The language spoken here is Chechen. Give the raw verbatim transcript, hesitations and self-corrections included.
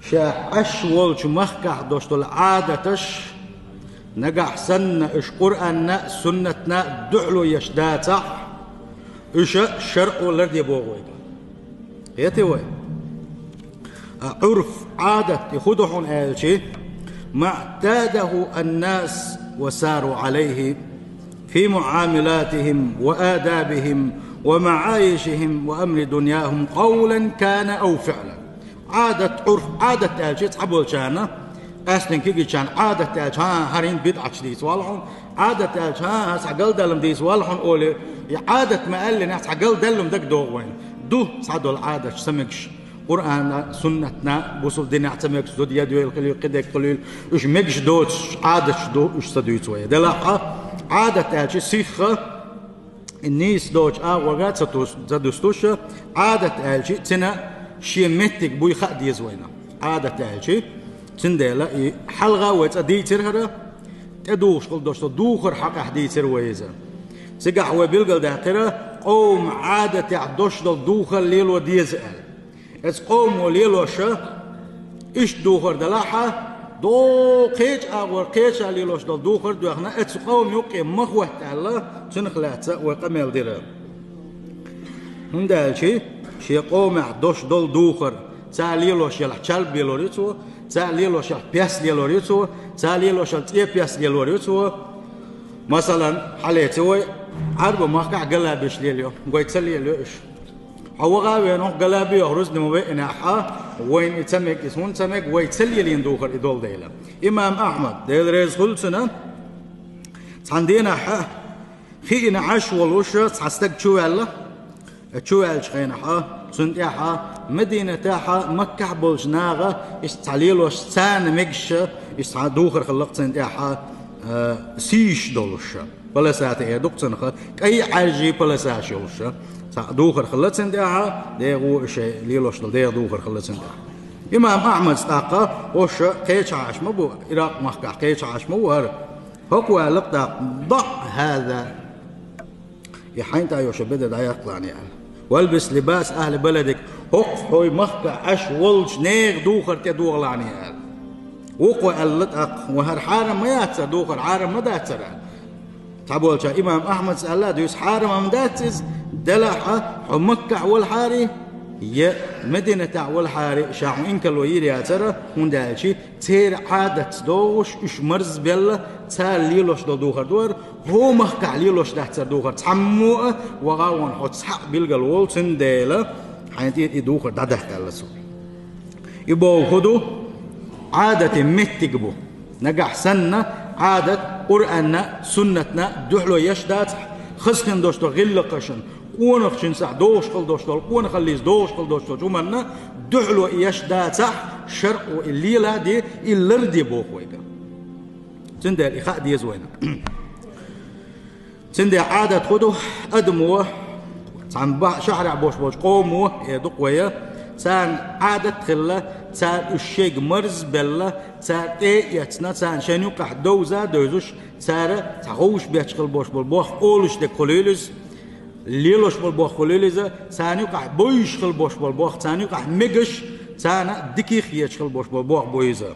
Ша Ӏаш волчу махкахь долуш долу Ӏадаташ, нагахь санна уьш Къуръанна а, суннатна а дуьхьало еш дацахь, уьш шаръо ларде боху вайга. Хетий вай? А Ӏурф, Ӏадат, и хӀун ду хьуна аьлчи, ма аътадаху ан-нас ва сару алайхи фи муамалатихим ва адабихим ва маайшихим ва амри дуньяхум къавлан кана ав фиълан. Ӏадат, Ӏурф, Ӏадат аьлчи цхьаболчарна, къаьстина кегийчарна Ӏадат аьлча, хӀан, хӀара бидӀаташ дийца валла хьуна, Ӏадат аьлча, хӀан, хӀан, цхьа галдаллам дийца валла хьуна олий, и Ӏадат ма аьллинехь, цхьа галдаллам дагадогӀу вайна. Ду цхьадолу Ӏадаташ ца мегаш, Къуръанна, суннатна, бусул динехь ца мегаш, зуда ядвелла хуьлийла, кхидерг хуьлийла, уьш мегаш доцуш Ӏадаташ ду, уьш ца дуьйцу вай. Делахь а, Ӏадат аьлчи сихха, и нийса доцучу агӀорга ца тус-, ца дустуш, Ӏадат аьлчи цуьнан шен меттиг буй хаа деза вайна. Ӏадат аьлчи, цундела и хьалха вай цкъа дийцира хӀара, тӀедугӀуш хила долуш долу духар хьакъехь дийцира вай иза. Цигахь вай билгалдаьккхира, къоман Ӏадатехь долуш долу духар лело деза аьлла. Оцу къомо лелоша, иштта духар делахь а, догӀу кхечу агӀор кхеча лелош долу духар доьхна, оцу къоман юккъе ма хӀотта аьлла, цунах лаьцна вай къамел дира. ХӀунда аьлчи шен къомехь долуш долу духар, цара лелош елахь чалба лелор ю цо, цара лелош елахь пес лелор ю цо, цара лелош елахь цӀе пес лелор ю цо. Масалан, хьалеца вай Ӏарба махкахь галабиш лелайо, вай ца лелайо уьш. Хьо ваха а веана, хӀокху галаби йоху рузни ма веанехь а, вайна и ца мега, иза хӀунда ца мега, вай ца лелийна духар и долу дела. Имам Ахьмад, Дела реза хуьлу цунна, цхьана дийнахь хиъна Ӏаш волуш цхьа стаг чу ваьлла, чу ваьллачу хенахь, цунна тӀехь Мадинатехь, Маккахь болчу наха, иштта цхьа лелош царна мегаш, иштта цхьа духар хилла-кх цунна тӀехь, а, сийш долуш. Полосатый эр ду-кх цунах, кӀайн Ӏаьржий полосаш йолуш, цхьа духар хилла цунна тӀехь, дегӀо шайн лелош долу дегӀан духар хилла цунна тӀехь. Имам Ахьмада тӀаккха, хӀорш кхечахьаш ма бу, Иракъ махкахь кхечахьаш ма ву хӀара. ХӀокхо аьлла-кх тӀаккха: «ДаӀ хӀаза». И хьайн тӀехь йолу шен бедар дӀаяккха лаьа аьлла. «Валбис либаса ахьли баладик». ХӀокху хьайн махкахь Ӏаш волчу нехан духар тӀедогӀа лаьа аьлла. Вукхо аьлла тӀаккха: «Ва хӀара хьарам ма яц хӀара духар, хьарам ма дац хӀара?» Цхьаболчара, имам Ахьмада аьлла а дуьйцу, хьарам ма дац иза, делахь а хьо Маккахь валахьара, я Мадинатехь валахьара, ша хьуна инкарло йийр яцара, хӀунда аьлча церан Ӏадатца догӀуш, уьш марзбелла, цара лелош долу духар ду хӀара, хӀокху махкахь лелош дац хӀара духар цхьаммо а, ваха а вон хьо цхьаъ билгал волу, цундела хьайна тӀера и духар дӀадахка аьлла цо. И боху хӀун ду? Ӏадатан меттиг бу. Нагахь санна Ӏадат Къуръанна, суннатна дуьхьало еш дацахь, хаза хин долуш долу гӀиллакхашна, къонахчуьнца догӀуш хила долуш долу, къонахаллица догӀуш хила долуш долчу хӀуманна дуьхьало и еш дацахь, шаръо и лела а де, и ларде боху вайга. Цундела и хаа деза вайна. Цундела Ӏадат хӀун ду? Адамо, цхьана ба-, шахьарехь болуш болчу къомо, эр ду-кх вай, царна Ӏадат а хилла, цара уьш шайга марзбелла, цара тӀе а эцна, царна шайна юккъехь довза а девзуш, цара цхьа ховшабетташ хила болуш болу бохк олуш дерг хуьлийла иза, лелош болу бохк хуьлийла иза, царна юккъехь бовзуш хила болуш болу бохк, царна юккъехь мегаш, царна дика а хеташ хила болуш болу бохк бу иза.